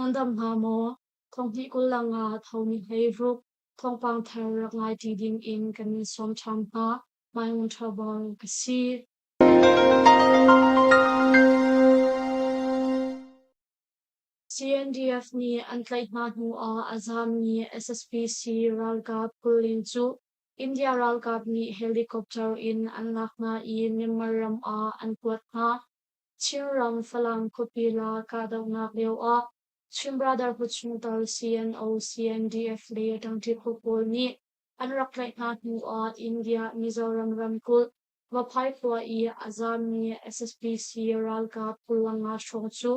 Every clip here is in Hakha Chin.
Nan dam hnga maw? Thonghnih 20 le nga tho ni 16 thawngpang thar rak ngai ṭi ding in kan in sawm ṭhan hna. Mai Trouble ka si. CNDF nih an tlaih hna hnu ah a zaammi SSPC ralkap Kulin cu India ralkap nih helicopter in an lak hna i Myanmar ram ah an kuat hna. Chinram Falam khuapi la kahdohnak lio ah Chin Brotherhood chungtel CNO, CNDF le ṭangṭi phu pawl nih an rak tlaih hna hnu ah India Mizoram ramkulh Vaphai khua i a zaammi SSPC ralkap 25 hrawng cu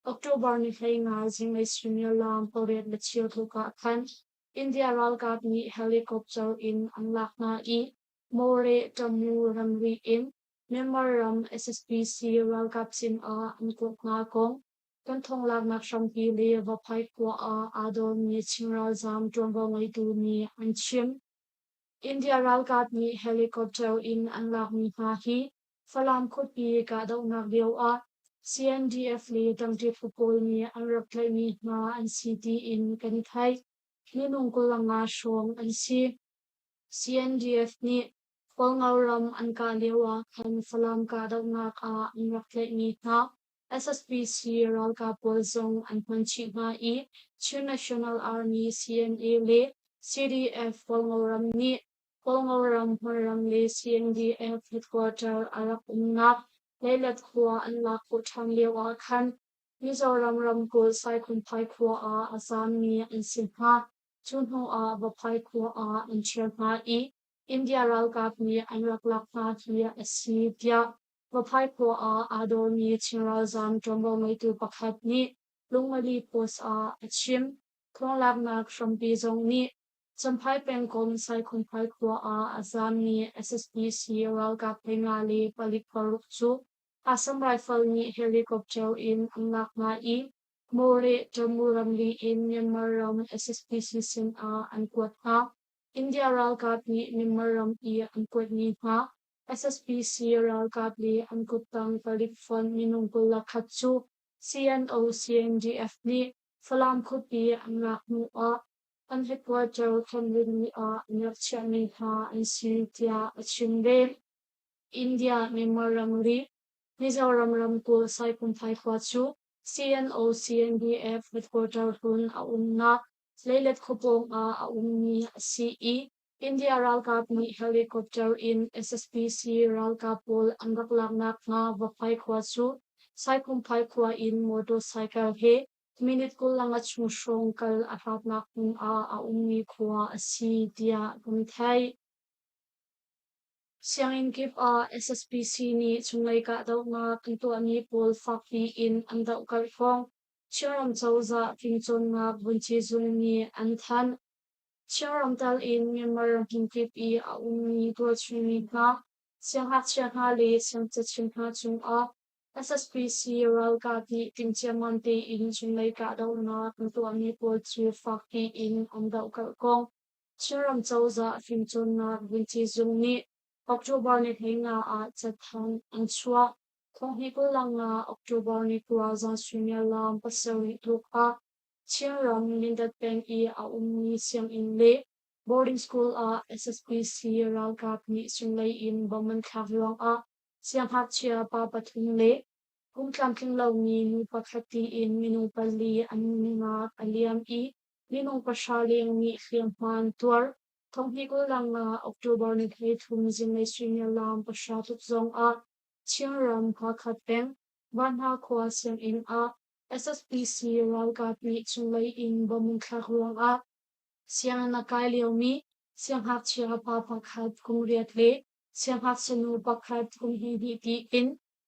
October ni 15 zinglei suimilam pariat le cheu tluk ah khan India ralkap nih helicopter in an lak hna i Mawreh Tamu ramri in Myanmar ram SSPC ralkap sin ah an kuat hna kong kan thonglaknak hrampi le Vaphai khua ah aa dormi Chin ralzaam ṭuanvo ngeitu nih an chim. India ralkap nih helicopter in an lakmi hna hi Falam khuapi kahdohnak lio ah CNDF le ṭangṭi phu pawl nih an rak tlaihmi hna an si tiin kan theih. Minung 25 hrawng an si. CNDF nih Kawlngo ram an kah lio ah khan Falam kahdohnak ah an rak tlaihmi hna SSPC ralkap pawl zong an hman chih hna i Chin National Army CNA le CDF Kawlngo ram nih Kawlngo ram hmunram le CNDF headquarter a rak umnak Leilet khua an lak khawh ṭhan lio ah khan Mizoram ramkulh Saikhumphai khua ah a zaammi an si hna. Cu hnu ah Vaphai khua ah an ṭhial hna i India ralkap nih an rak lak hna hi a si tiah Vaphai khua ah aa dawrmi Chin ralzaam ṭuanvo ngeitu pakhat nih Lungmali Post ah a chim. Thawnglaknak hrampi zong nih Champhai pengkomh Saikhumphai khua ah a zaammi SSPC ralkap 15 le palik paruk cu Assam Rifle nih helicopter in an lak hna i Mawreh Tamu ramri in Myanmar ram SSPC sin ah an kuat hna. India ralkap nih Myanmar ram i an kuatmi hna SSPC ralkap le an kuttang palik fonh minung 21 cu CNO CNDF nih Falam khuapi an lak hnu ah an headquarter Khamrini ah an rak chiahmi hna an si tiah a chim ve. India Myanmar ramri Mizoram ramkulh Saikumphai khua cu CNO CNDF headquarter hlun a umnak Leilet khuapawng ah a ummi a si i India ralkap nih helicopter in SSPC ralkap pawl an rak laknak hna Vaphai khua cu Saikhumphai khua in motorcycle he minute 20 chung hrawng kal a hlatnak hmun ah a ummi khua a si tiah kan theih. Sianginn kip ah SSPC nih chunglei kahdohnak an tuahmi pawl fakpi in an dohkalh kong Chinram cozah fimcawnnak vuanci zung nih an thanh. Chinram tal in Myanmar hmunkip i a ummi tualchungmi hna, siangngakchia hna le siangcachim hna cungah SSPC ralkap nih timhciammam tein cunglei kahdohnak an tuahmi pawl cu fakpi in an dohkalh kong Chinram cozah fimcawnnak vuanci zung nih October ni 15 ah cathanh an chuah. Thonghnih 25 October ni 9 zan suimilam 7 tluk ah Chinram Mindat peng i a ummi sianginn le boarding school ah SSPC ralkap nih cunglei in bomb an thlak ruangah siangngakchia pa pathum le kum tlamtling lomi nu pakhat tiin minung pali an nunnak a liam i minung pahra leng nih hliamhma an tuar. Thonghnih 25 October ni 33 zinglei suimilam pahra tluk zong ah Chinram Hakha peng Vanha khua sianginn ah SSPC ralkap nih cunglei in bomb an thlak ruangah sianginn a kai liomi siangngakchia pa pakhat kum riat le siangngakchia nu pakhat kum 12 tiin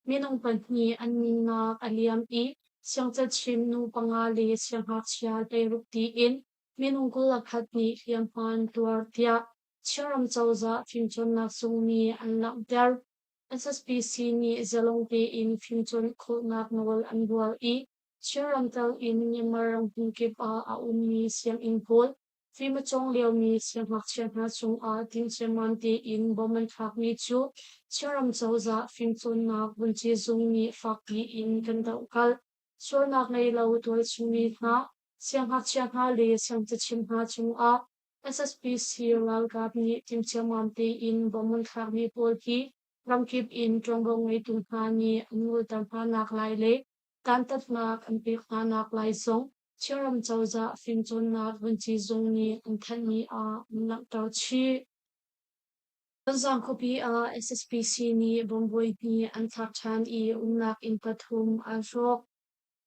minung pahnih an nunnak a liam i siangcachim nu panga le siangngakchia 16 tiin minung 21 nih hliamhma an tuar tiah Chinram cozah fimcawnnak zung nih an langhter. SSPC nih zalong tein fimcawn khawhnak nawl an buar i Chinram tel in Myanmar ram hmunkip ah a ummi sianginn pawl fim a cawng liomi siangngakchia hna cungah timhciammam tein bom an thlakmi cu Chinram cozah fimcawnnak vuanci zung nih fakpi in kan dohkalh. Sualnak ngei lo tualchung mi hna, siangngakchia hna le siangcachim hna cungah SSPC ralkap nih timhciammam tein bomb an thlakmi pawl hi ramkip in ṭuanvo ngeitu hna nih an ngolter hna nak lai le dantatnak an pek hna nak lai zong Chinram cozah fimcawnnak vuanci zung nih an thanhmi ah an langhter chih. Tonzang khuapi ah SSPC nih bomb voihnih an thlak ṭhan i umnak inn pathum an hrawk.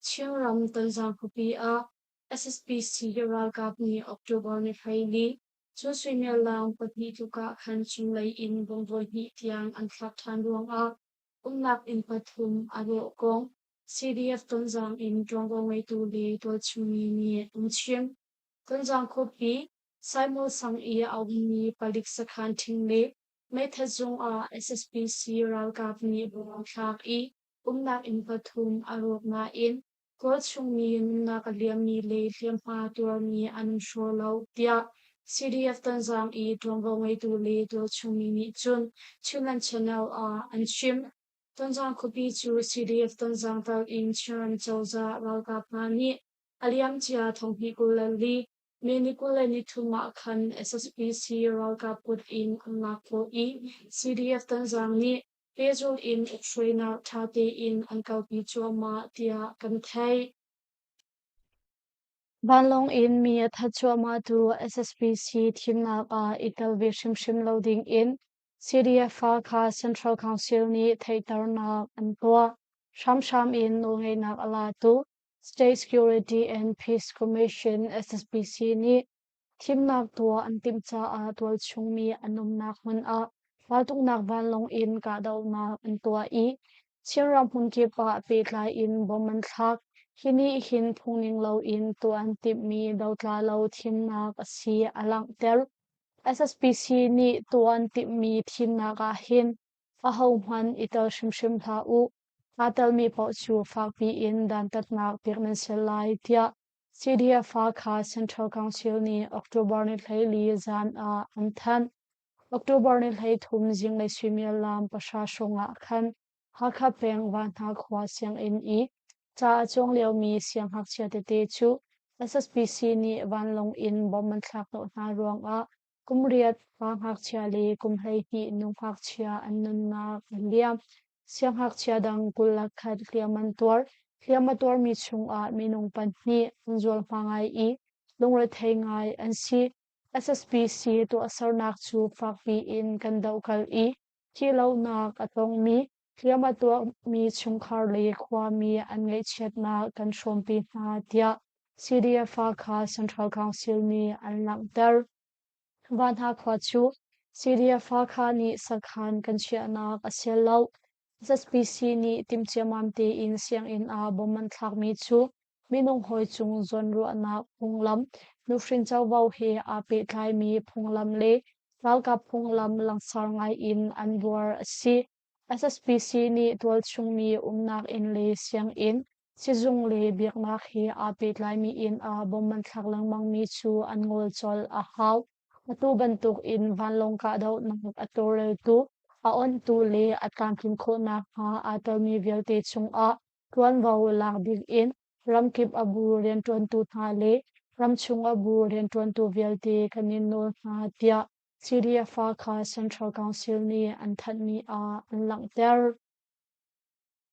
Chinram Tonzang khuapi ah SSPC ralkap nih October ni 14 cun suimilam 2 tluk ah khan cunglei in bomb voihnih tiang an thlak ṭhan ruangah umnak inn pathum a rawh kong CDF Tonzang in ṭuanvo ngeitu le tualchungmi nih an chim. Tonzang khuapi Saimaw sang i a ummi palik sakhan ṭhing le meithat zung ah SSPC ralkap nih bomb an thlak i umnak inn pathum a rawk nain tualchung mi nunnak a liammi le hliamhma tuarmi an um hraw lo, tiah CDF Tonzang i ṭuanvo ngeitu le tualchung mi nih cun Chinland Channel ah an chim. Tonzang khuapi cu CDF Tonzang tal in Chinram cozah ralkap hna nih a liamcia thonghnih 24 May ni 23 ah khan SSPC ralkap kut in an lak khawh i CDF Tonzang nih pehzulh in ukhruainak ṭha tein an kalpi cuahmah tiah kan theih. Vanlawng in mi a that cuahmahtu SSPC thimnak ah i tel ve hrimhrim lo ding in CDF Hakha Central Council nih theihternak an tuah. Hramhram in nawlngeihnak a latu State Security and Peace Commission SSPC nih thimnak tuah an timh caah tualchung mi an umnak hmun ah raltuknak vanlawng in kahdohnak an tuah i Chinram hmunkip ah pehtlai in bomb an thlak. Hi nih hin phungning loin tuah an timhmi dotla lo thimnak a si a langhter. SSPC nih tuah an timhmi thimnak ah hin ahohmanh i tel hrimhrim hlah u. Aa telmi paoh cu fakpi in dantatnak pek nan si lai tiah CDF Hakha Central Council nih October ni 14 zan ah an thanh. October ni 13 zinglei suimilam 9 hrawng ah khan Hakha peng Vanhna khua sianginn i ca a cawng liomi siangngakchia tete cu SSPC nih vanlawng in bomb an thlak hnawh hna ruangah kum 8 pa ngakchia le kum 12 nu ngakchia an nunnak a liam. Siangngakchia dang 21 hliam an tuar. Hliam a tuarmi chungah minung pahnih an zualhma ngai i lungrethei ngai an si. SSPC tuahsernak cu fakpi in kan dohkalh i thihlohnak a tongmi, hliam a tuarmi chungkhar le khuami an ngaihchiatnak kan hrawmpi hna tiah CDF Hakha Central Council nih an langhter. Vanha khua cu CDF Hakha nih sakhan kan chiahnak a si lo. ZPC nih timhciamam tein sianginn ah bomb an thlakmi cu minung hawi cung zawnruahnak phunglam, nuhrin covo he aa pehtlaimi phunglam le ralkap phunglam langsar ngai in an buar a si. SSPC nih tualchung mi umnak inn le sianginn, sizung le biaknak he aa pehtlaimi inn ah bomb an thlak lengmangmi cu an ngol colh a hau. Atu bantuk in vanlawng kahdohnak a tawlreltu, a onhtu le a tlamtlin khawh nakhnga aa telmi vialte cungah ṭuanvo lak ding in ramkip a bu rianṭuantu hna le ramchung a bu rianṭuantu vialte kan in nawl hna tiah CDF Hakha Central Council nih an thanhmi ah an langhter.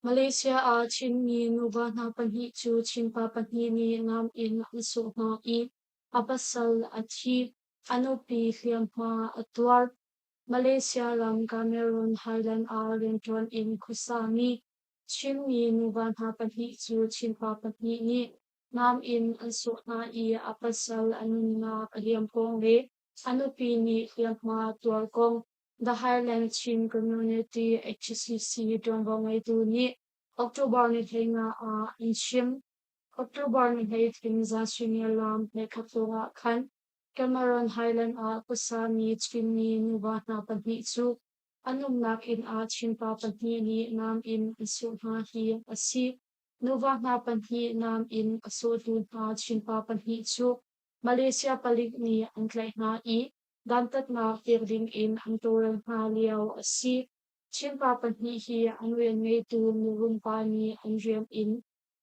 Malaysia ah Chinmi nuva hna pahnih cu Chinpa pahnih nih nam in an sawh hna i a pasal a thi, a nupi hliamhma a tuar. Malaysia ram Cameron Highland ah rianṭuan in khuasami Chinmi nuva hna pahnih cu Chinpa pahnih nih nam in an sawh hna i a pasal a nunnak a liam kong le a nupi nih hliamhma tuar kong The Highland Chin Community HCC ṭuanvo ngeitu nih October ni 15 ah an chim. October ni 13 zan suimilam 11 lawng ah khan Cameron Highland ah khuasami Chinmi nuva hna pahnih cu an umnak inn ah Chinpa pahnih nih nam in an sawh hna hi a si. Nuva hna pahnih nam in a sawhtu hna Chinpa pahnih cu Malaysia palik nih an tlaih hna i dantatnak pek ding in an tawlrel hna lio a si. Chinpa pahnih hi an rian ngeitu mirum pa nih an rian in.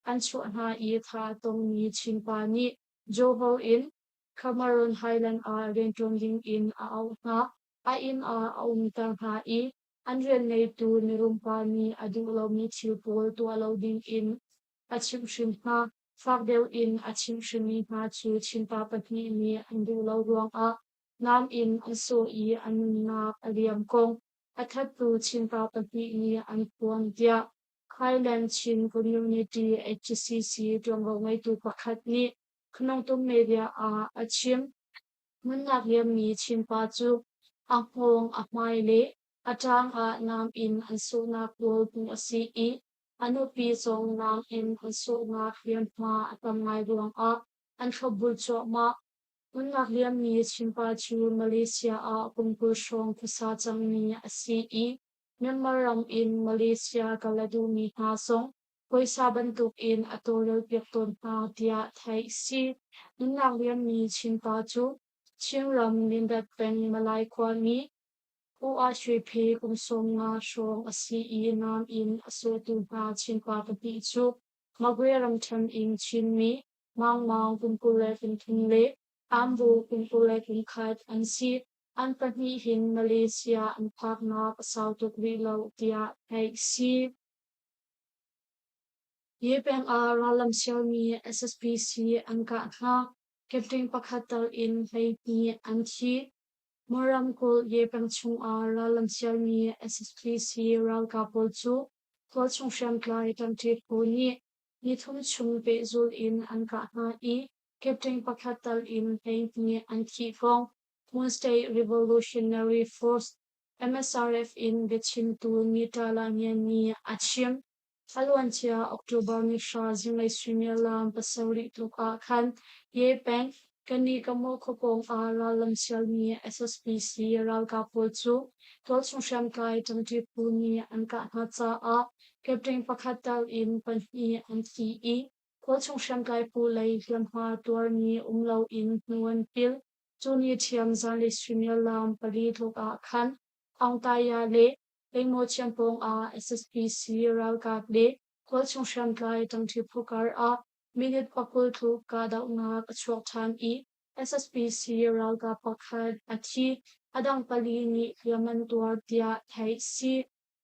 an chuah hna i tha a tongmi Chinpa nih Johor in Cameron Highland ah rianṭuan ding in a auh hna. A inn ah a umter hna i an rian ngeitu mirumpa nih a duh lomi thil pawl tuah lo ding in a chimhhrin hna. Fak deuh in a chimhhrinmi hna cu Chinpa pahnih nih an duh lo ruangah nam in an sawh i a nunnak a liam kong a thattu Chinpa pahnih nih an phuan tiah Highland Chin Community HCC ṭuanvo ngeitu pakhat nih Khnongtum Media ah a chim. Nunnak liammi Chinpa cu a hngawng, a hmai le a ṭaang ah nam in an sawhnak pawl hmuh a si i a nupi zong nam in an sawhnak hliamhma a tam ngai ruangah an thlopbul cuahmah. Nunnak liammi Chinpa cu Malaysia ah kum 20 hrawng khuasa cangmi a si i Myanmar ram in Malaysia kal a duhmi hna zong puaisa bantukin a tawlrelpiak tawn hna tiah theih a si. Nunnak liammi Chinpa cu Chinram Mindat peng Malay khuami U Ah Shwe Phe kum 15 hrawng a si i nam in a sawhtu hna Chinpa pahnih cu Magwe ramṭhen in Chinmi Maung Maung kum 23 le Ambu kum 21 an si. An pahnih hin Malaysia an phaknak a sau tuk rih lo tiah theih a si. Hi peng ah rallam sialmi SSPC an kah hna. Captain pakhat tal in 12 an thi. Mor ramkulh Ye peng chungah rallam sialmi SSPC ralkap pawl cu tualchung hriamtlai ṭangṭi phu nih nithum chung pehzulh in an kah hna i captain pakhat tal in 12 an thih kong Mon State Revolutionary Force MSRF in biachimtu Nita Langian nih a chim. A luancia October ni hra zinglei suimilam pasarih tluk ah khan Ye peng Kani-Kamaw khuapawng ah rallam sialmi SSPC ralkap pawl cu tualchung hriamtlai ṭangṭi phu nih an kah hna caah captain pakhat tal in pahnih an thi i tualchung hriamtlai phu lei hliamhma tuarmi um loin hnu an pil. Cu ni ṭhiam zanlei suimilam pali tluk ah khan Aungtaya le Leimaw pawng ah SSPC ralkap le tualchung hriamtlai ṭangṭi phu kar ah minute 20 tluk kahdohnak a chuak ṭhan i SSPC ralkap pakhat a thi, a dang pali nih hliam an tuar tiah theih a si.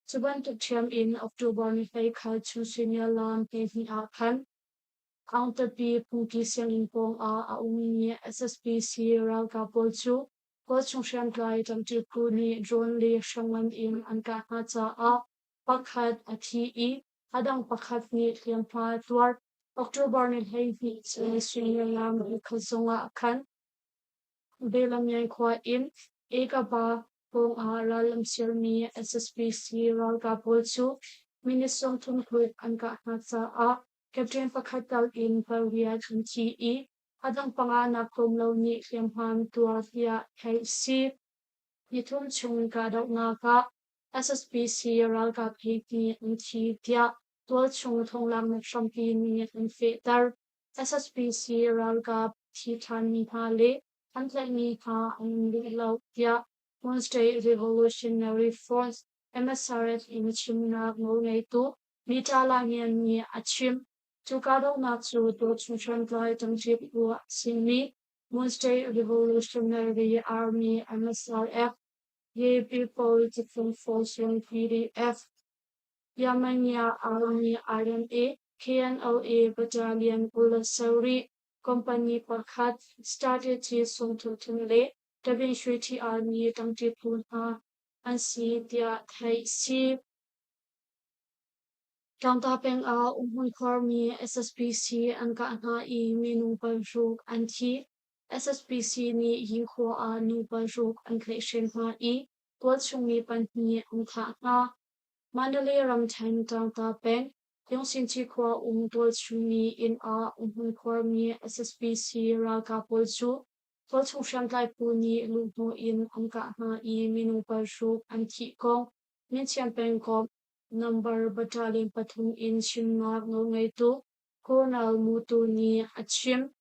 Cu bantuk ṭhiam in October ni 21 chun suimilam 12 ah khan Aungtapi phungki sianginn pawng ah a ummi SSPC ralkap pawl cu tualchung hriamtlai ṭangṭi phu nih drone le hriamngan in an kah hna caah pakhat a thi i a dang pakhat nih hliamhma a tuar. October ni 12 cu suimilam khat zongah khan Belamyai khua in Ekaba pawng ah rallam sialmi SSPC ralkap pawl cu minute 30 tluk an kah hna caah captain pakhat tal in pariat an thi i a dang panga nak tlawm lo nih hliamhma an tuar tiah theih a si. Nithum chung kahdohnak ah SSPC ralkap hleihnih an thi tiah tualchung thonglaknak hrampi nih an fehter. SSPC ralkap thi ṭhanmi hna le an tlaihmi hna an um rih lo tiah Mon State Revolutionary Front MSRF in chimnak nawlngeitu Mita Langian nih a chim. Cu kahdohnak cu tualchung hriamtlai ṭangṭi phu a simi Mon State Revolutionary Army MSRF, Ye People Defense Force PDF, Yamanya Army RMA, KNLA Battalion 27 Company pakhat Strategy Sungthuthun le Tabin Shwe Army ṭangṭi phu hna an si tiah theih a si. Tlangta peng ah umhmun khuarmi SSPC an kah hna i minung paruk an thi. SSPC nih hi khua ah nu paruk an tlaihhrem hna i tualchung mi pahnih an thah hna. Mandalay ramṭhen Tlangta peng Yongsinci khua um tualchung mi inn ah umhmun khuarmi SSPC ralkap pawl cu tualchung hriamtlai phu nih luhhnawh in an kah hna i minung paruk an thih kong Myinchian pengkomh Number Battalion pathum in chimnak nawlngeitu Colonel Mutu nih a chim.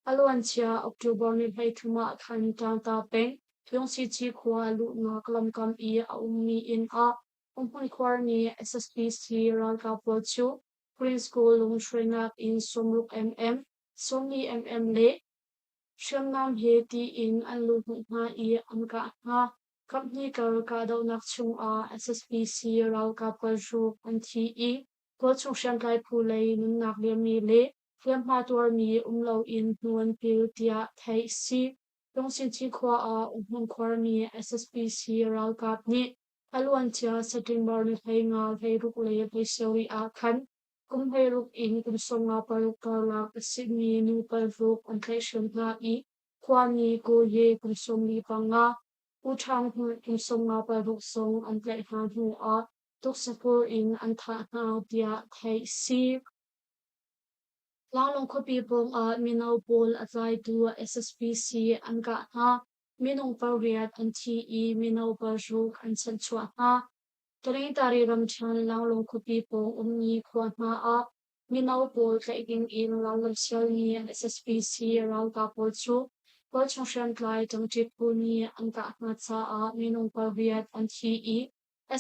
A luancia October ni 33 ah khan Tlangta peng Pyongsici khua luhnak lamkam i a ummi inn ah umhmun khuarmi SSPC ralkap pawl cu Green School lung hruainak in 60 mm, 40 mm le hriamnam he tiin an luhhnawh hna i an kah hna. Kaphnih kar kahdohnak chungah SSPC ralkap paruk an thi i tualchung hriamtlai phu lei nunnak liammi le hliamhma tuarmi um loin hnu an pil tiah theih a si. Lungsinthi khua ah umhmun khuarmi SSPC ralkap nih a luancia September ni 15 16 le 17 ah khan kum 16 in kum 56 karlak a simi nu paruk an tlaihhrem hna i khuami Ko Ye kum 45, U Ṭhang Hmuh kum 56 zong an tlaih hna hnuah tuksapur in an thah hna tiah theih a si. Tlanglawng khuapi pawngah mino pawl a tlaitu SSPC an kah hna. Minung pariat an thi i mino paruk an chanhchuah hna. Taningtari ramṭhen Langlawng khuapi pawng ummi khua hna ah mino pawl tlaih ding in rallam sialmi SSPC ralkap pawl cu tualchung hriamtlai ṭangṭi phu nih an kah hna caah minung pariat an thi i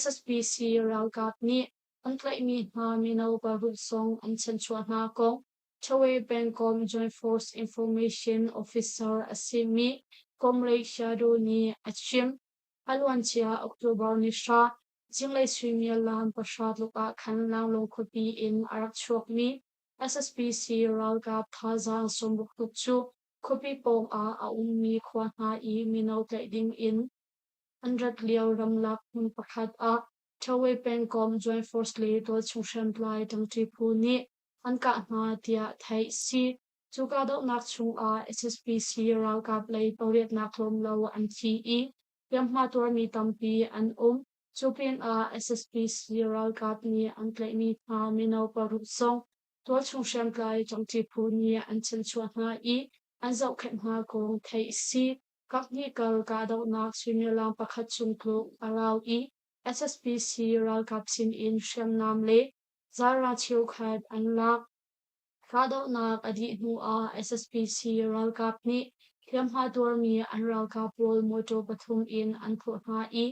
SSPC ralkap nih an tlaihmi hna mino paruk zong an chanhchuah hna kong Ṭhawe pengkomh Joint Force Information Officer a simi Comrade Shadow nih a chim. A luancia October ni hra, zinglei suimilam 9 tluk ah khan Langlung khuapi in a rak chuakmi SSPC ralkap thazaang 60 tluk cu khuapi pawng ah a ummi khua hna i mino tlaih ding in an rat lio ramlak hmun pakhat ah Ṭhawe pengkomh Joint Force le tualchung hriamtlai ṭangṭi phu nih an kah hna tiah theih a si. Cu kahdohnak chungah SSPC ralkap lei pariatnak tlawm lo an thi i hliamhma tuarmi tampi an um. Cu pinah SSPC ralkap nih an tlaihmi hna mino paruk zong tualchung hriamtlai ṭangṭi phu nih an chanchuah hna i an zohkhenh hna kong theih a si. Kaphnih kal kahdohnak suimilam pakhat chung tluk a rau i SSPC ralkap sinin hriamnam le zaara cheukhat an lak. Kahdohnak a dih hnuah SSPC ralkap nih hliamhma tuarmi an ralkap pawl mawṭaw pathum in an phurh hna i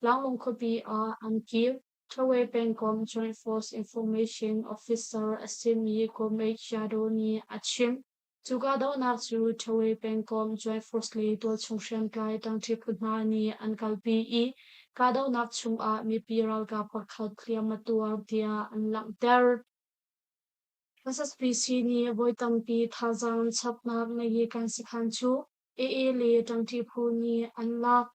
Tlanglung khuapi ah an kir. Ṭhawe pengkomh Joint Force Information Officer a simi Comrade Shadow nih a chim. Cu kahdohnak cu Ṭhawe pengkomh Joint Force le tualchung hriamtlai ṭangṭi phu hna nih an kalpi i kahdohnak chungah mipi ralkap pakhat hliam a tuar tiah an langhter. SSPC nih voi tampi thazaang chapnak Nayikan sakhan cu AA le ṭangṭi phu nih an lak.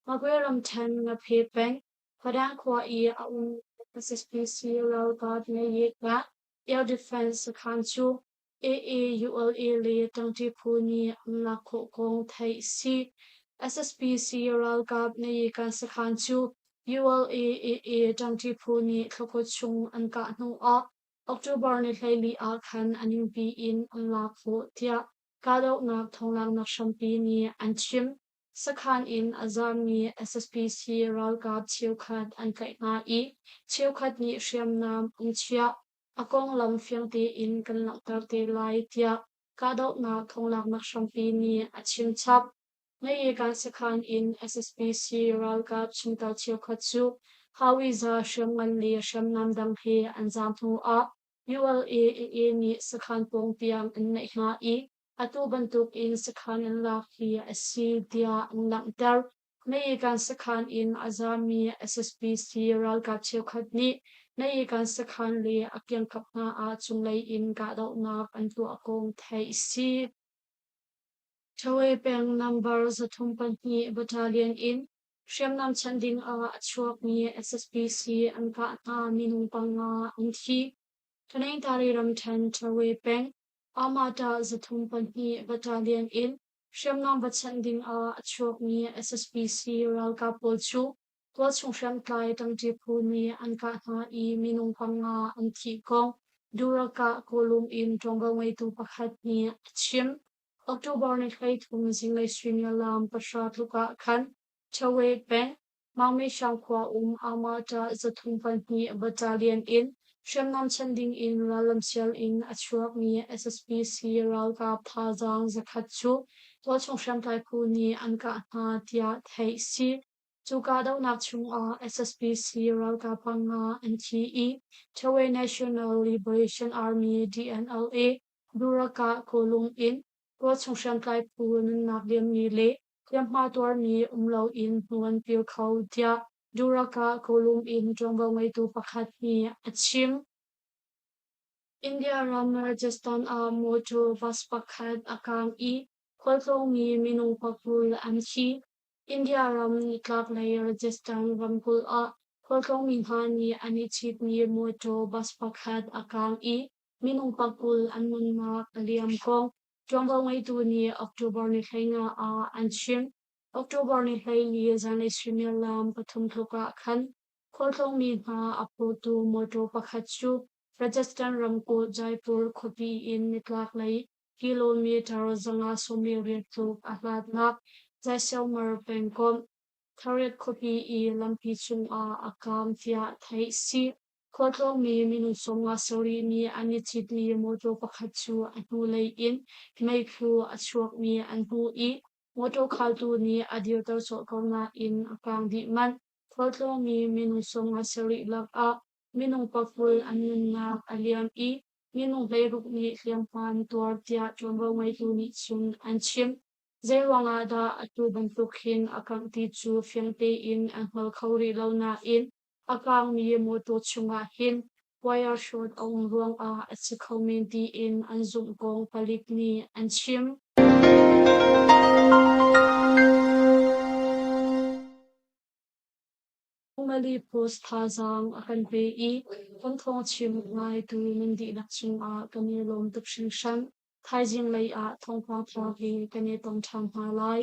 Magwe ramṭhen Ngaphe peng, Padang khua i a ummi SSPC ralkap Nayikan Air Defense sakhan cu AA, ULA le ṭangṭi phu nih an lak khawh kong theih a si. SSPC ralkap Nayikan sakhan cu ULA, AA ṭangṭi phu nih thlakhat chung an kah hnuah October ni 14 ah khan a ningpi in an lak khawh tiah kahdohnak thonglaknak hrampi nih an chim. Sakhan in a zaammi SSPC ralkap cheukhat an tlaih hna i cheukhat nih hriamnam an chiah. A konglam fiang tein kan langhter te lai tiah kahdohnak thonglaknak hrampi nih a chimchap. Nayikan sakhan in SSPC ralkap chungtel cheukhat cu Hawiza hriamngan le hriamnam dang he an zaam hnuah ULA-AA nih sakhan pawng tiang an naih hna i atu bantukin sakhan an lak hi a si tiah an langhter. Nayikan sakhan in a zaammi SSPC ralkap cheukhat nih Nayikan sakhan le a kiangkap hna ah cunglei in kahdohnak an tuah kong theih a si. Ṭhawe peng number 32 Battalion in hriamnam chanh ding ah a chuakmi SSPC an kah hna minung panga an thi. Taningtari ramṭhen Ṭhawe peng Amata 32 Battalion in hriamnam va chanh ding ah a chuakmi SSPC ralkap pawl cu tualchung hriamtlai ṭangṭi phu nih an kah hna i minung panga an thih kong Durakah Kawlum in ṭuanvo ngeitu pakhat nih a chim. October ni 13 zinglei suimilam 9 tluk ah khan Ṭhawe peng Maungmeishang khua um Amata 32 Battalion in hriamnam chanh ding in rallam sial in a chuakmi SSPC ralkap thazaang 100 cu tualchung hriamtlai phu nih an kah hna tiah theih a si. Cu kahdohnak chungah SSPC ralkap panga an thi i Thawe National Liberation Army DNLA Durakah Kawlung in tualchung hriamtlai phu nunnak liammi le hliamhma tuarmi um loin hnu an pil kho tiah Durakah Kawlung in ṭuanvo ngeitu pakhat nih a chim. India ram Rajasthan ah motor bus pakhat a kaang i khualtlawngmi minung 20 an thi. India ram nitlaklei Rajasthan ramkulh ah khualtlawngmi hna nih an i citmi motor bus pakhat a kaang i minung 20 an nunnak a liam kong ṭuanvo ngeitu nih October ni 15 ah an chim. October ni 14 zanlei suimilam 3 tluk ah khan khualtlawngmi hna a phurtu motor pakhat cu Rajasthan ramkulh Jaipur khuapi in nitlaklei kilometer 128 tluk a hlatnak Jaisalmer pengkomh Khariat khuapi i lampi cungah a kaam tiah theih a si. Khualtlawngmi minung 57 nih an i citmi mawṭaw pakhat cu a hnulei in meiphu a chuakmi an hmuh i mawṭaw khaltu nih a dirter colh ko nain a kaang dih manh. Khualtlawngmi minung 70 lakah minung 20 an nunnak a liam i minung 16 nih hliamhma an tuar tiah ṭuanvo ngeitu nih cun an chim. Zeiruang ah dah atu bantuk hin a kangh ti cu fiang tein an hngal kho rih lo nain a kaangmi mawṭaw chungah hin wire short a um ruangah a si kho men tiin an zumh kong palik nih an chim. Mali Post thazaang a kan pe i kan thawngchim ngaitu nan dihlak cungah kan i lawm tuk hringhran. Thaizing lei ah thawngpang thar he kan i tong ṭhan hna lai.